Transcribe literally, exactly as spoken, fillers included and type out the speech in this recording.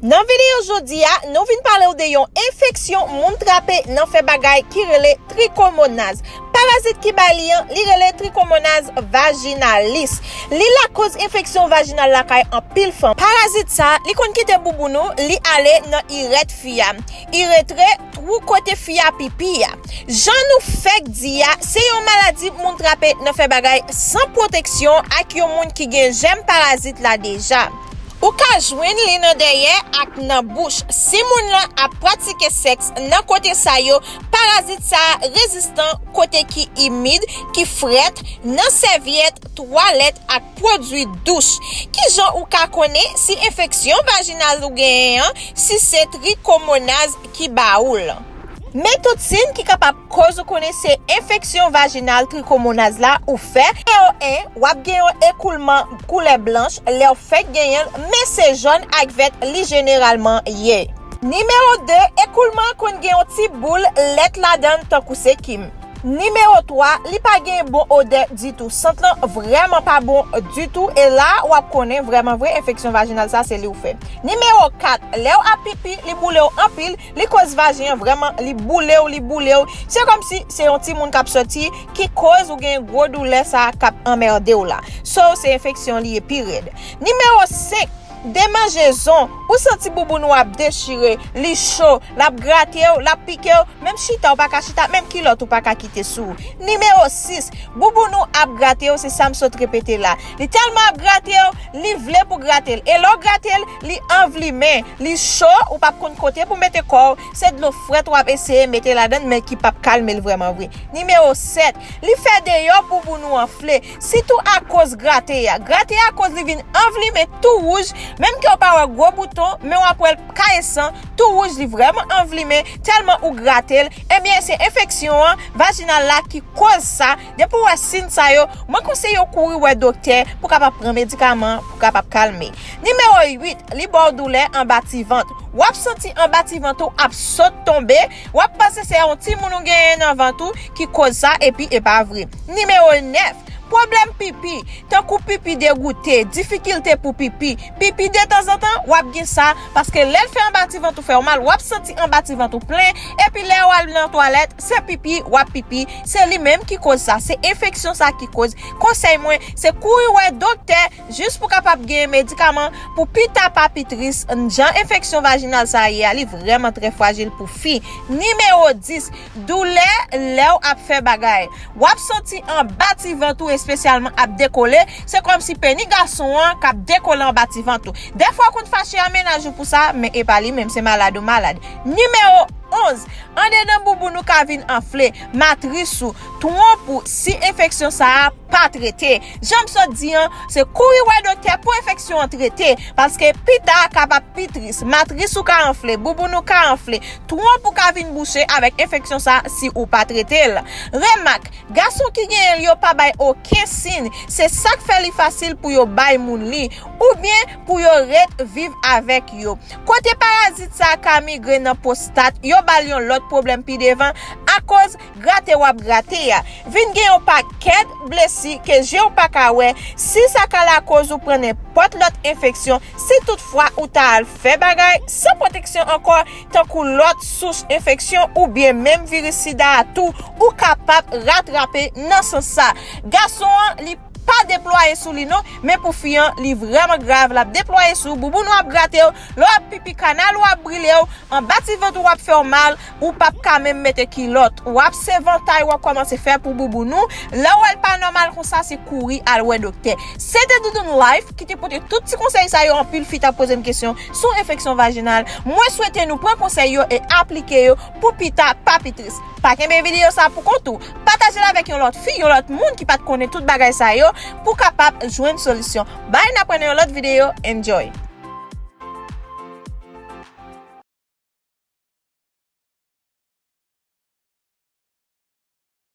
Nan videyo jodi a, nou vin pale w de yon enfeksyon moun trape nan fè bagay ki rele trikomonaz. Parazit ki bay li an, li rele trikomonaz vajinalis. Li lakoz enfeksyon vajinal lakay anpil fanm. Parazit sa, li konn kite bouboun ou, li ale nan irèt fi a. Iretre, twou kote fi a pipi a. Jan nou fèk di a, se yon maladi moun trape nan fè bagay san pwoteksyon ak yon moun ki gen jèm parazit la deja. Ou ka jwenn li nan dèyè ak nan bouch. Si moun lan ap pratike sèks nan kote sa yo, parazit sa a rezistan kote ki imid, ki frèt, nan sèvyèt, twalèt ak pwodui douch. Kijan ou ka konnen si enfeksyon vajinal ou genyen an, si se trikomonaz ki ba ou l? Men tout siy ki kapab koz ou konnen se enfeksyon vajinal trikomonaz la ou fè. Nimewo en, w ap gen yon ekoulman koulè blanch lè w fèk genyen l, men se jòn ak vèt li jeneralman ye. Nimewo de, ekoulman an konn gen yon ti boul lèt ladan l tankou se kim. Nimewo twa, li pa gen bon odè ditou. Sant lan vrèman pa bon ditou, e la w ap konnen vrèman vre enfeksyon vajinal sa se li w fè. Nimewo kat, lè w ap pipi, li boule w anpil, li koz vajen an vrèman, li boule w, li boule w. Se kòmsi se yon timoun k ap sòti ki koz ou gen gwo doulè sa k ap anmède w la. So, se enfeksyon li ye pi rèd. Nimewo senk, demanjezon, ou santi bouboun ou ap dechire, li cho, l ap grate w, l ap pike w, menm chita ou pa ka chita, menm kilòt ou pa ka kite sou ou. Nimewo sis, bouboun ou ap grate w, se sa m sot repete la. Li tèlman ap grate w, li vle pou grate l. E lè w grate l, li anvlimen, li cho, ou p ap konn kote pou mete kò w, se dlo frèt w ap eseye mete ladan l, men ki p ap kalme l vrèman vre. Nimewo sèt, li fè deyò bouboun ou anfle, sitou akoz grate a. Grate a koz li vin anvlimen tou wouj, menm ke w pa wè gwo bouton, men w ap wè l kaye san, tou wouj, li vrèman anvlimen, tèlman ou grate l. Ebyen, se enfeksyon an vajinal la ki koz sa. Depi w wè siy sa yo, mwen konseye w kouri wè doktè pou kapab pran medikaman, pou kapab kalme. Nimewo uit, li ba w doulè anba ti vant. W ap santi anba ti vant ou ap sot tonbe, w ap panse se yon timoun ou genyen nan vant ou ki koz sa, epi e pa vre. Nimewo nèf, pwoblèm pipi, tankou pipi degoute, difikilte pou pipi, pipi detanzantan, w ap gen sa, paske lè l fè anba ti vant ou fè w mal, w ap santi anba ti vant ou plen, epi lè w al nan twalèt, se pipi, w ap pipi, se li menm ki koz sa, se enfeksyon sa ki koz. Konsèy mwen, se kouri wè doktè, jis pou kapab genyen medikaman, pou pita pa pi tris, jan enfeksyon vajinal sa ye a, li vrèman trè frajil pou fi. Nimewo dis, doulè lè w ap fè bagay. W ap santi anba ti vant ou espesyalman ap dekole, se kòmsi peni gason an k ap dekole anba ti vant ou. Dèfwa w konn fache a mennaj ou pou sa, men e pa li menm, se malad ou malad. Nimewo onz, andedan bouboun ou ka vin anfle, matris ou, twonp ou, si enfeksyon sa a pa trete. Jan m sot di an, se kouri wè doktè pou enfeksyon an trete, paske pita kapab pi tris. Matris ou ka anfle, bouboun ou ka anfle, twonp ou ka vin bouche avèk enfeksyon sa si ou pa trete l. Remak, gason ki genyen l yo pa bay okenn siy, se sa k fè li fasil pou yo bay moun li, oubyen pou yo ret viv avèk yo. Kote parazit sa ka migre nan pwostat, yo ba l yon lòt pwoblèm pi devan, akoz grate w ap grate a. Vin gen yon pakèt blesi ke je w pa ka wè, si sa ka lakoz ou pran nenpòt lòt enfeksyon, si toutfwa ou ta al fè bagay san pwoteksyon ankò, tankou lòt souch enfeksyon oubyen menm viris sida a tou, ou kapab ratrape nan sans sa. Gason an, li pa deplwaye sou li non, men pou fi an, li vrèman grav, l ap deplwaye sou ou, bouboun ou ap grate w, lè w ap pipi kanal ou ap brile w, anba ti vant ou ap fè w mal, ou p ap ka menm mete kilòt, w ap se vantay w ap kòmanse fè pou bouboun ou, lè w wè l pa nòmal konsa, se kouri al wè doktè. Se te Doudoune Life ki te pote tout ti konsèy sa yo, anpil fi t ap poze m kesyon sou enfeksyon vajinal. Mwen swete nou pran konsèy yo e aplike yo pou pita pa pi tris. Pa kenbe videyo sa pou kont ou. Pataje l avèk yon lòt fi, yon lòt moun ki pa t konnen tout bagay sa yo pou kapab jwenn solisyon. Bye, n ap wè nan yon lòt videyo. Enjoy!